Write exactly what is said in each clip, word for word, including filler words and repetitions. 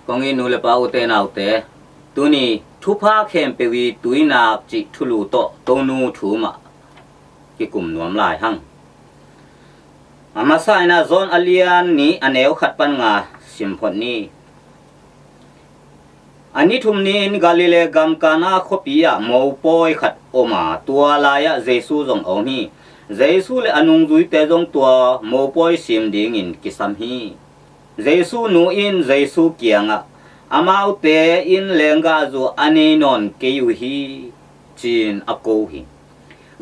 Kong it nu le pa, ute naute, tuni thupha khempeuh i tuinak cih thulu tawh Tonu thu mah kikum nuam lai hang. A masa in ah John a lian nih a neu khat pan nga sim phot ni. A ni thum ni-in Galilee gam Kana khuapi ah mopawi khat om a, tua lai-ah Jesu zong a om hi. Jesu le a nungzuite zong tua mopawi sim dingin kisam hi. Jesu nu in Jesu kiangah, "Amaute in lenggahzu a nei nawn kei uh hi," ci-in a ko hi.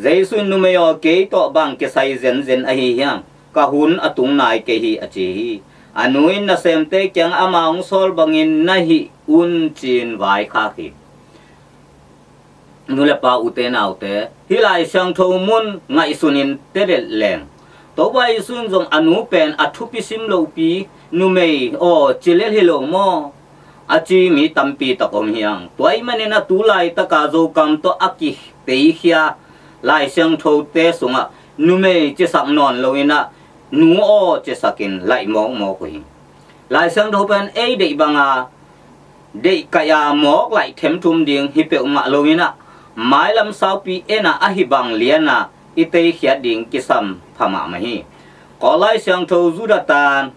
Jesu in, "Numei aw, kei tawh bang kisai zenzen ahi hiam? Ka hun a tung nai kei hi," a ci hi. A nu in nasemte kiangah, "Ama hong sawl bangin na hih un," ci-in vaikhak hi. Nu le pa, ute naute, hih Lai Siangtho mun ngaihsun in tedet leng, Topa Jesu in zong a nu pen a thupi sim lopi, "Numei aw, ci lel hi lo maw?" a ci mi tampi tak om hi hang. Tua ahih manin ah tu laitaka Zokam tawh a kipeikhia Lai Siangthote sungah numei cisak nawn loin ah nu aw cisakin laih mawkmawk uh hi. Lai Siangtho pen ei deih banga deih kaih a mawk laih themthum ding hi peuhmah loin ah, mailam saupi en a, ahi bang lian a i teikhiat ding kisam pha mahmah hi. Kawl Lai Siangtho, Judah tan,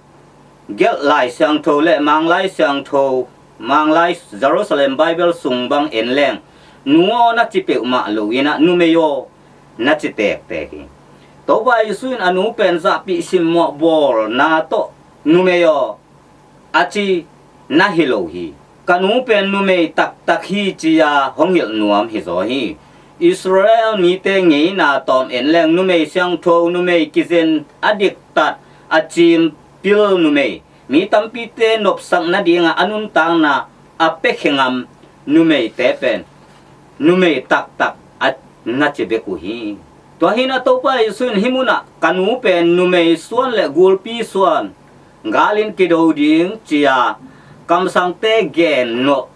gelh Lai Siangtho le Mang Lai Siangtho, Mang Lai Jerusalem Bible sung bang en leng, "Nu aw," na ci peuhmah loin ah, "Numei aw," na ci tektek hi. Topa Jesu in a nu pen zahpih simmawh bawlna tawh, "Numei aw," a ci na hi lo hi. Ka nu pen numei taktak hi, ci-a hong hilh nuam hi zaw hi. Israel mite ngeina tawm en leng, numei siangtho, numei kizen, a diktat, a cimpil numei, mi tampite nopsak nadinga a nuntakna a pia khe ngam numeite pen numei taktak a na ci bek uh hi. Tua hi-in ah Topa Jesu in hih munah, "Ka nu pen numei suan le gulpi suan, galin kido ding," ci-a kamsangte gen nop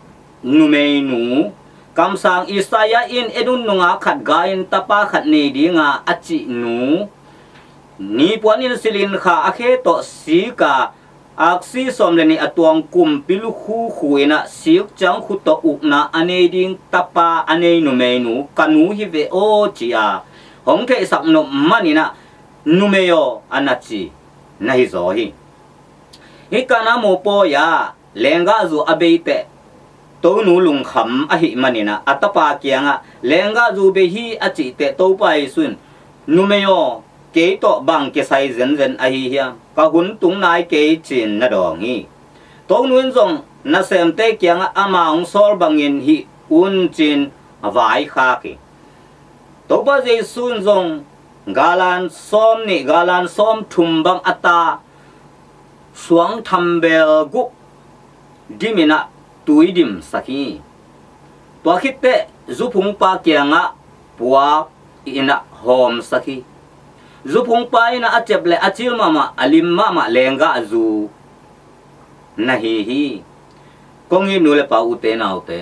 numeinu, kamsang Isaiah in, "Edun nungak khat ga-in tapa khat nei dinga," a cih nu, nipuan in silin kha a khe tawh sika aksi sawm le nih a tuang kumpi lukhu khu in ah sik ciang khut tawh ukna a nei ding tapa a nei numeinu, "Ka nu hi ve aw," ci-a hong theihsak nop manin ah, "Numei aw," a na ci na hi zaw hi. Hih Kana mopawi ah lenggahzu a bei teh Tonu lungkham ahih manin ah, a tapa kiangah, "Lenggahzu bei hi," a cih teh Topa Jesu in, "Numei aw, kei tawh bang kisai zenzen ahi hiam? Ka hun tung nai kei," ci-in na dawng hi. Tonu in zong nasemte kiangah, "Ama hong sawl bangin hih un," ci-in a vaikhak hi. Topa Jesu in zong galan sawm nih, galan sawm thum bang a ta, suang thambel guk dim in ah tui dimsak hi. Tua khit teh zuphungpa kiangah puak in ah hawmsak hi. Zuphungpa in ah a cep le a cil mahmah, a lim mahmah lenggahzu na hi hi. Kong it nu le pa, ute naute,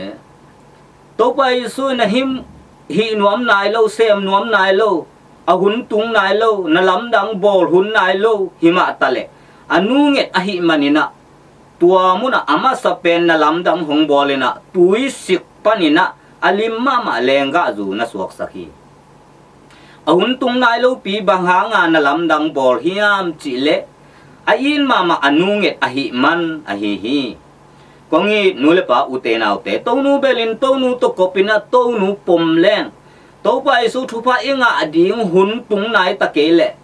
Topa Jesu in a him hih nuam nai lo, sem nuam nai lo, a hun tung nai lo, na lamdang bawl hun nai lo hi mah ta leh, a nu nget ahih manin ah, tua munah a masa pen na lamdang hong bawl in ah, tuisik panin ah a lim mahmah lenggahzu na suaksak hi. A hun tung nai lopi bang hanga na lamdang bawl hiam cih leh, a it mahmah a nu nget ahih man ahi hi. Kong it nu le pa, ute naute, Tonu belin, Tonu tawh kopin ah, Tonu pom leng, Topa Jesu thupha i ngah ding hun tung nai ta kei leh,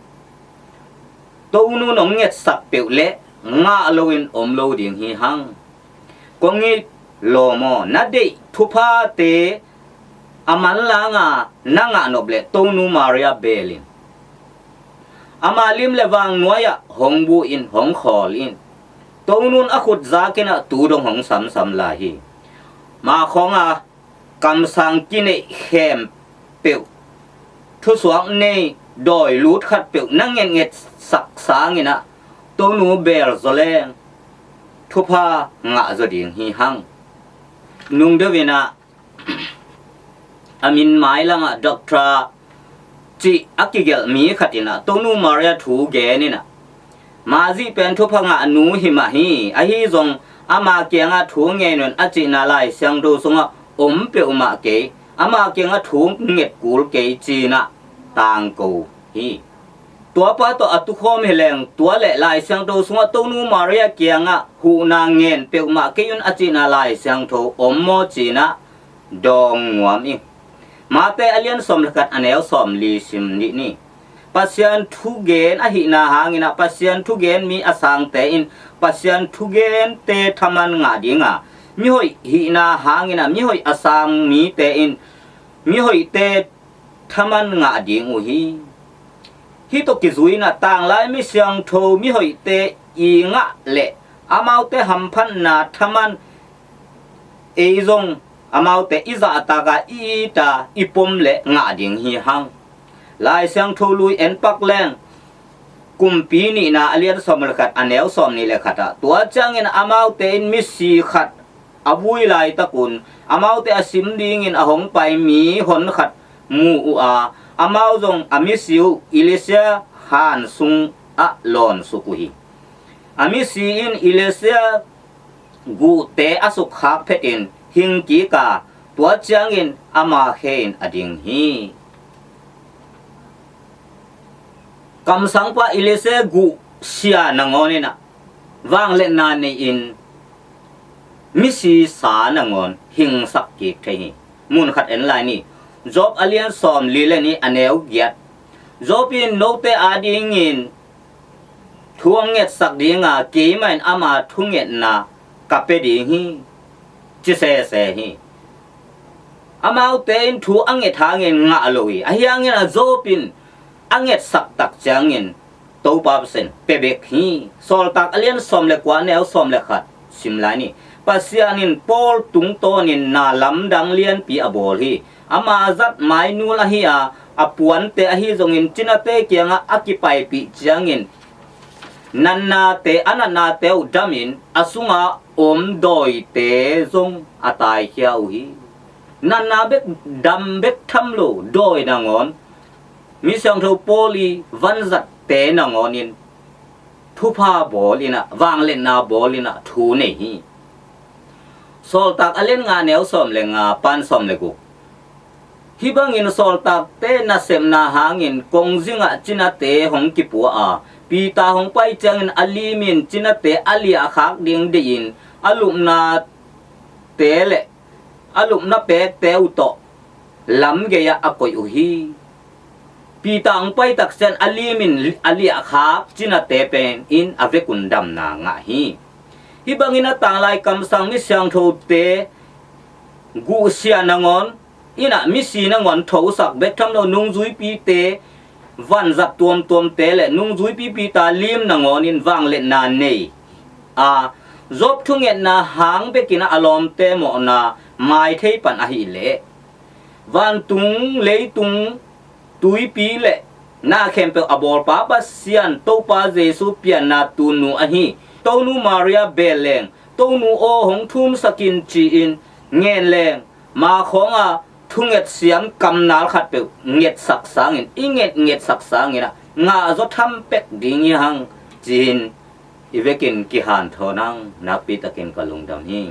Tonu nong ngetsak peuh leh ngah loin om lo ding hi hang. Kong it lawm aw, na deih thuphate a manlanga na ngah nop leh Tonu Maria belin, ama lim le vang nuai-ah hong bu in, hong khawl in. Tonun a khut zakin ah tu dong hong samsam lai hi. Mah khawnga kamsang kineih khempeuh, thusuak nei dawi lut khatpeuh na ngetngetsak sangin ah Tonu bel zaw leng thupha ngah zaw ding hi hang. Nung deuh in ah a min mailangah Doctor cih a kigelh mi khat in ah Tonu Maria thu gen in ah, Mazi pen thupha ngah nu hi mah hi, ahi zong ama kiangah thu ngen un a cihna Lai Siangtho sungah om peuhmah kei, ama kiangah thu nget kul kei ci-in ah tangko hi. Tuapa tawh a tukhawm hi leng, tua le Lai Siangtho sungah Tonu Maria kiangah huhna ngen peuhmah kei un a cihna Lai Siangtho om maw ci-in ah dawng nuam ing. Mate a lian sawm le khat a neu sawm li sim nih ni. Pasian thugen ahihna hangin ah Pasian thugen mi a sangte in Pasian thugente thaman ngah ding a, mihoih hihna hangin ah mihoih a sang mite in mihoihte thaman ngah ding uh hi. Hih tawh kizui-in ah tanglai mi siangtho mihoihte i ngah leh amaute hamphatna thaman ei zong amaute i zahtak a, i it a, i pom leh ngah ding hi hang. Lai Siangtho lui en pak leng, Kumpi nihna a lian sawm le khat a neu sawm nih le khat ah, tua ciangin amaute in misi khat a vui laitakun amaute a sim dingin a hong pai mi hon khat mu uh a, amau zong a misi uh Elisa han sungah lawnsuk uh hi. A misi in Elisa guhte a sukkhak phetin hing kik a, tua ciangin ama khe in a ding hi. Kamsangpa Elisa guh sia nangawn in ah vangliatna nei-in misi sa nangawn hingsak kik thei hi. Mun khat en lai ni. Job a lian sawm li le nih a neu giat. Job in note adingin thu hong ngetsak ding a, keimah in ama thungetna ka pia ding hi, ci sese hi. Amaute in thu a nget hangin ngah lo hi. Ahi hangin ah Job in a ngetsak tak ciangin Topa Pasian pia bek hi. Sawltak a lian sawm le kua a neu sawm le khat sim lai ni. Pasian in Paul tungtawnin na lamdang lianpi a bawl hi. Ama zat mainul ahi a, a puante ahi zongin cinate kiangah a kipaipih ciangin natnate, a natnate uh damin a sunga om dawite zong a taikhia uh hi. Natna bek dam bek tham lo dawi nangawn, mi siangtho Paul i vanzatte nangawnin thupha bawl in ah, vangliatna bawl in ah thu nei hi. Sawltak a lian nga a neu sawm le nga pan sawm le guk. Hih bangin sawltakte nasepna hangin kongzingah cinate hong kipua a, Peter hong pai ciangin a limin cinate a liahkhak ding deihin a lupnate le a lupna pekte uh tawh lamgei-ah a koih uh hi. Peter hong pai tak ciang a limin a liahkhak cinate pen in a vekun damna ngah hi. Hih bangin a tanglai kamsang mi siangthote guhsia nangawn in ah misi nangawn thosak bek tham lo, nungzuipite vanzat tuamtuamte le nungzuipi Peter lim nangawnin vangliatna nei a, Job thungetna hang bekin ah a lawmte mawhna mai thei pan ahih leh vantung, leitung, tuipi le na khempeuh a bawlpa Pasian Topa Jesu pianna tunu ahi Tonu Maria bel leng Tonu aw hong thumsak in ci-in ngen leng, ma khawnga thunget siam kamnal khatpeuh ngetsak sangin, i nget ngetsak sangin ah ngahzaw tham pek ding hi hang ci-in i vekin kihanthawn ang. Nakpitakin ka lungdam hi.